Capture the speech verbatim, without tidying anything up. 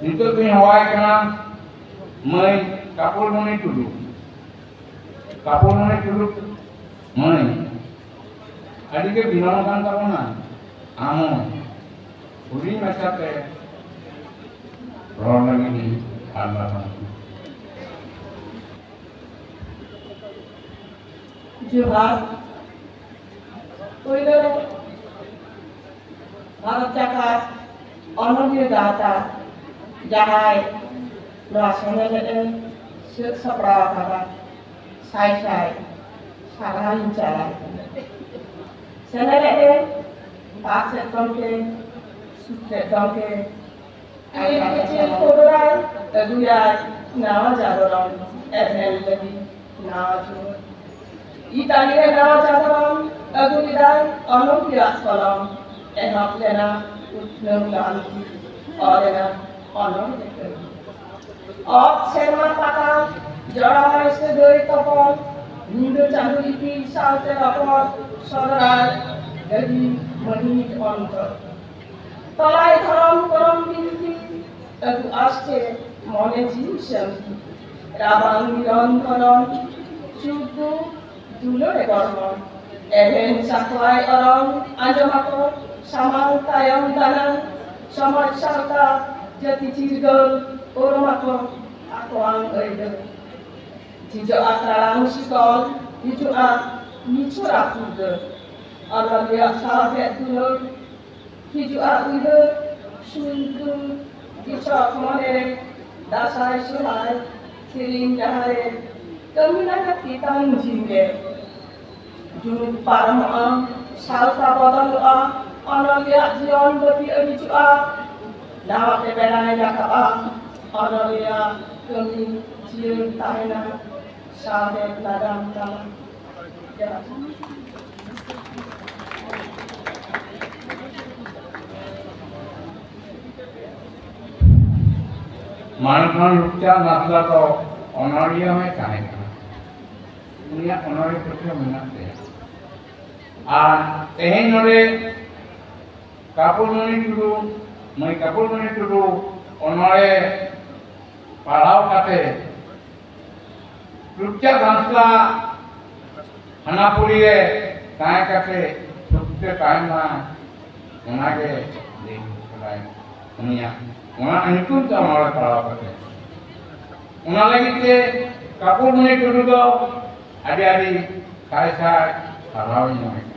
ᱱᱤᱛᱚᱜ ᱫᱚᱧ ᱦᱚᱦᱚᱣᱟᱭ ᱠᱟᱱᱟ ᱢᱟᱹᱭ ᱠᱟᱯᱩᱨᱢᱚᱱᱤ ᱴᱩᱰᱩ᱾ ᱠᱟᱯᱩᱨᱢᱚᱱᱤ ᱴᱩᱰᱩ ᱢᱟᱹᱭ, ᱟᱹᱰᱤ ᱜᱮ ᱵᱤᱞᱚᱢ ᱟᱠᱟᱱ ᱛᱟᱵᱚᱱᱟ᱾ ᱟᱢ ᱦᱚᱸ ᱦᱩᱰᱤᱧ ᱢᱟᱪᱷᱟᱛᱮ ᱨᱚᱲ ᱞᱟᱹᱜᱤᱫ ᱤᱧ ᱟᱨᱫᱟᱥ ᱟᱢ ᱠᱟᱱᱟ᱾ ᱡᱚᱦᱟᱨ᱾ ᱯᱳᱭᱞᱳ ᱨᱮ ᱵᱷᱟᱨᱚᱛ ᱡᱟᱠᱟᱛ ᱚᱱᱚᱞᱤᱭᱟᱹ ᱜᱟᱶᱛᱟ ᱡᱟᱦᱟᱸᱭ ᱱᱚᱣᱟ ᱥᱮᱱᱮᱞᱮᱫ ᱮ ᱥᱟᱹᱛ ᱥᱟᱯᱲᱟᱣ ᱟᱠᱟᱫᱟ, ᱥᱟᱭ ᱥᱟᱭ ᱥᱟᱨᱦᱟᱣ ᱤᱧ ᱪᱟᱞᱟᱭ ᱠᱟᱱᱟ᱾ ᱥᱮᱱᱮᱞᱮᱫ ᱨᱮ ᱯᱟᱨᱥᱮᱫ ᱜᱚᱢᱠᱮ, ᱥᱩᱛᱨᱮᱫ ᱜᱚᱢᱠᱮ, ᱟᱨ ᱪᱮᱫ ᱠᱚᱫᱚᱭ ᱟᱹᱜᱩᱭᱟᱭ ᱱᱟᱣᱟ ᱡᱟᱜᱚᱨᱚᱱ ᱮᱵᱷᱮᱱ ᱞᱟᱹᱜᱤᱫ ᱱᱟᱣᱟ ᱡᱩᱣᱟᱹᱱ᱾ ᱤᱛᱟᱞᱤ ᱨᱮ ᱱᱟᱣᱟ ᱡᱟᱜᱚᱨᱚᱱ ᱟᱹᱜᱩ ᱞᱮᱫᱟᱭ ᱚᱱᱚᱞᱤᱭᱟᱹ ᱟᱜ ᱠᱚᱞᱚᱢ᱾ ᱮᱦᱚᱵ ᱞᱮᱱᱟ ᱩᱛᱱᱟᱹᱣ ᱞᱟᱦᱟᱱᱛᱤ ᱚᱞ ᱮᱱᱟ ᱚᱱᱚᱞᱤᱭᱟᱹ ᱠᱟᱹᱢᱤ᱾ ᱚᱛ ᱥᱮᱨᱢᱟ ᱯᱟᱛᱟᱞ ᱡᱚᱲᱟᱣᱟᱭ ᱥᱟᱹᱜᱟᱹᱭ ᱛᱚᱯᱚᱞ, ᱧᱤᱫᱟᱹ ᱪᱟᱸᱫᱳ ᱤᱯᱤᱞ ᱥᱟᱶᱛᱮ ᱨᱚᱯᱚᱲ ᱥᱚᱫᱚᱨᱟᱭ ᱜᱟᱹᱦᱤᱨ ᱢᱟᱹᱱᱤᱡ ᱚᱱᱛᱚᱨ᱾ ᱛᱚᱞᱟᱭ ᱫᱷᱚᱨᱚᱢ ᱠᱚᱨᱚᱢ ᱵᱤᱱᱛᱤ, ᱟᱹᱜᱩ ᱟᱥᱛᱮ ᱢᱚᱱᱮ ᱡᱤᱣᱤ ᱥᱟᱹᱱᱛᱤ᱾ ᱨᱟᱵᱟᱝ ᱢᱤᱞᱚᱱ ᱠᱚᱨᱚᱢ ᱥᱩᱠ ᱫᱩᱠ ᱫᱩᱞᱟᱹᱲ ᱜᱚᱲᱦᱚᱱ᱾ ᱮᱵᱷᱮᱱ ᱥᱟᱠᱣᱟᱭ ᱚᱨᱚᱝ ᱟᱸᱡᱚᱢ ᱟᱠᱚ ᱥᱟᱢᱟᱝ ᱛᱟᱭᱚᱢ ᱫᱟᱱᱟᱝ᱾ ᱥᱚᱢᱟᱡᱽ ᱥᱟᱶᱛᱟ ᱡᱟᱹᱛᱤ ᱪᱤᱨᱜᱟᱹᱞ ᱩᱨᱩᱢ ᱟᱠᱚ ᱟᱠᱚᱣᱟᱝ ᱟᱹᱭᱫᱟᱹᱨ᱾ ᱡᱷᱤᱡᱚᱜᱼᱟ ᱛᱟᱲᱟᱢ ᱥᱤᱠᱚᱞ, ᱦᱤᱡᱩᱜᱼᱟ ᱢᱤᱪᱷᱩᱨᱟ ᱯᱷᱩᱨᱜᱟᱹᱞ᱾ ᱚᱱᱚᱞᱤᱭᱟᱹ ᱥᱟᱶᱦᱮᱫ ᱫᱩᱞᱟᱹᱲ, ᱦᱤᱡᱩᱜᱼᱟ ᱩᱭᱦᱟᱹᱨ ᱥᱩᱱᱫᱩᱨ ᱵᱤᱪᱷᱚᱠ ᱢᱚᱱᱮᱨᱮ᱾ ᱫᱟᱸᱥᱟᱭ ᱥᱚᱦᱨᱟᱭ ᱥᱮᱨᱮᱧ ᱡᱟᱦᱟᱸᱨᱮ ᱠᱟᱹᱢᱤ ᱞᱟᱸᱜᱟ ᱛᱮᱛᱟᱝ ᱡᱤᱣᱤᱨᱮ᱾ ᱡᱩᱜᱽ ᱯᱟᱨᱚᱢᱚᱜᱼᱟ, ᱥᱟᱶᱛᱟ ᱵᱚᱫᱚᱞᱚᱜᱼᱟ, ᱚᱱᱚᱞᱤᱭᱟᱹ ᱡᱤᱭᱚᱱ ᱵᱟᱹᱛᱤ ᱟᱹᱲᱤᱡᱚᱜᱼᱟ᱾ ᱱᱟᱣᱟ ᱛᱮ ᱵᱮᱲᱟᱭ ᱨᱟᱠᱟᱵᱼᱟ, ᱚᱱᱚᱞᱤᱭᱟᱹ ᱠᱟᱹᱢᱤ ᱡᱤᱭᱟᱹᱲ ᱛᱟᱦᱮᱱᱟ᱾ ᱥᱟᱶᱦᱮᱫ ᱱᱟᱜᱟᱢ ᱛᱟᱞᱟ᱾ ᱢᱟᱱᱚᱛᱟᱱ ᱨᱩᱯᱪᱟᱸᱫᱽ ᱦᱟᱸᱥᱫᱟ ᱫᱚ ᱚᱱᱚᱞᱤᱭᱟᱹ ᱦᱚᱸᱭ ᱛᱟᱦᱮᱸ ᱠᱟᱱᱟ᱾ ᱩᱱᱤᱭᱟᱜ ᱚᱱᱚᱞᱤᱭᱟᱹ ᱯᱩᱛᱷᱤ ᱦᱚᱸ ᱢᱮᱱᱟᱜ ᱛᱟᱭᱟ᱾ ᱟᱨ ᱛᱮᱦᱮᱧ ᱱᱚᱰᱮ ᱠᱟᱯᱩᱨᱢᱚᱱᱤ ᱴᱩᱰᱩ, ᱢᱟᱹᱭ ᱠᱟᱯᱩᱨᱢᱚᱱᱤ ᱴᱩᱰᱩ ᱚᱱᱚᱬᱦᱮ ᱯᱟᱲᱦᱟᱣ ᱠᱟᱛᱮ ᱨᱩᱯᱪᱟᱸᱫᱽ ᱦᱟᱸᱥᱫᱟ ᱦᱟᱱᱟᱯᱩᱨᱤ ᱨᱮ ᱛᱟᱦᱮᱸ ᱠᱟᱛᱮ ᱥᱩᱠᱛᱮ ᱛᱟᱦᱮᱱ ᱢᱟ, ᱚᱱᱟᱜᱮ ᱞᱟᱹᱭ ᱠᱟᱫᱟᱭ ᱩᱱᱤᱭᱟᱜ ᱚᱱᱟ ᱧᱩᱛᱩᱢ ᱛᱮ ᱚᱱᱚᱬᱦᱮ ᱯᱟᱲᱦᱟᱣ ᱠᱟᱛᱮ᱾ ᱚᱱᱟ ᱞᱟᱹᱜᱤᱫ ᱛᱮ ᱠᱟᱯᱩᱨᱢᱩᱱᱤ ᱴᱩᱰᱩ ᱫᱚ ᱟᱹᱰᱤ ᱟᱹᱰᱤ ᱥᱟᱭ ᱥᱟᱭ ᱥᱟᱨᱦᱟᱣ ᱤᱧ ᱮᱢᱟᱭ ᱠᱟᱱᱟ᱾